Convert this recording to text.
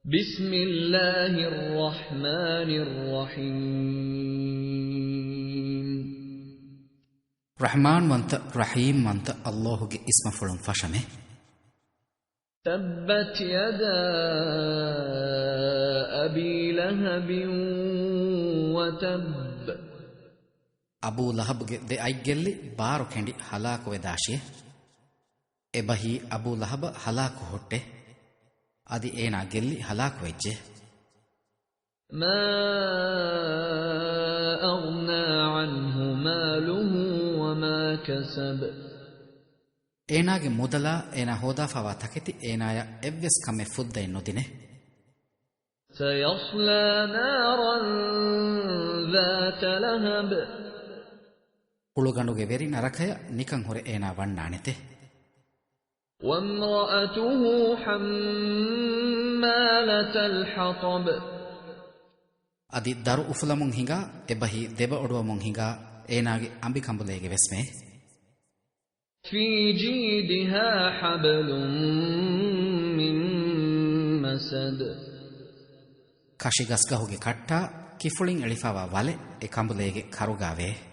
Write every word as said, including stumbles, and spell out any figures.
بسم الله الرحمن الرحيم. ރަޙްމާންވަންތަ، ރަޙީމްވަންތަ ﷲ ގެ އިސްމުފުޅުން ފަށަމެ. تبت يدا أبي لهب وتب. އަބޫ ލަހަބްގެ ދެ އަތްގެއްލި ބާރު ކެނޑި ހަލާކުވެދާށިއެ. އެބަހީ އަބޫ ލަހަބަށް ހަލާކު ހުއްޓޭ. އަދި އޭނާ ގެއްލި ހަލާކުވެއްޖެ. ما أغنى عنه ماله وما كسب. އޭނާގެ މުދަލާ އޭނާ ހޯދާފާވާ ތަކެތި އޭނާޔަށް އެއްވެސް ކަމެއް ފުއްދައެއް ނުދިނެ. سيصلى نارا ذات لهب. ހުޅުގަނޑުގެ ވެރި ނަރަކަޔަށް ނިކަން ހުރެ އޭނާ ވަންނާނެތެ. وامرأته حمالة الحطب. އަދި ދަރު އުފުލަމުން ހިނގާ، އެބަހީ ދެބައޮޑުވަމުން ހިނގާ އޭނާގެ އަނބިކަނބުލޭގެ ވެސް މެ. في جيدها حبل من مسد. ކަށި ގަސްގަހުގެ ކައްޓާ ކިފުޅިން އެޅިފާވާ ވަލެއް އެ ކަނބުލޭގެ ކަރުގާވޭ.